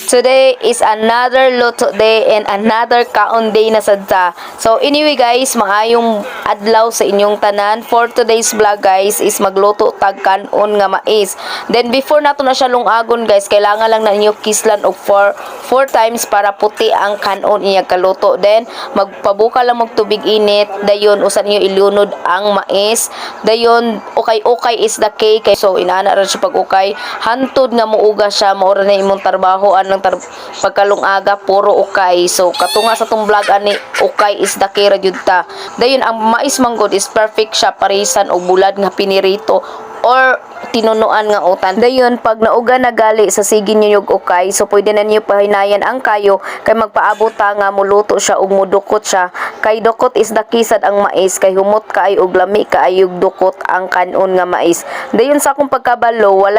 Today is another luto day and another kaon day na sad ta. So anyway guys, maayong adlaw sa inyong tanan. For today's vlog, guys, is magluto tag kanon nga mais. Then before nato na siya lungagon, guys, kailangan lang na ninyo kislan og 4 4 times para puti ang kanon inyong kaluto. Then magpabuka lang og tubig init, dayon usa ninyo ilunod ang mais. Dayon ukay-ukay is the key kay so inana ra siya pag-ukay hantod nga muuga siya. Mao ra na imong trabaho anang pagkalungaga, puro ukay. So katunga sa tong vlog ani, ukay is the key ra jud ta. Dayon ang mais manggod is perfect siya parisan og bulad nga pinirito or tinunuan nga utan. Dayon pag nauga na gali sa sige ninyo og ukay, so pwede na ninyo pahinayan ang kayo kay magpaabot ta nga muluto siya ug mudukot siya. Kay dukot is the key sad ang mais kay humot kaayo ug lami kaayo dukot ang kanon nga mais. Dayon sa akong pagkabalo, walay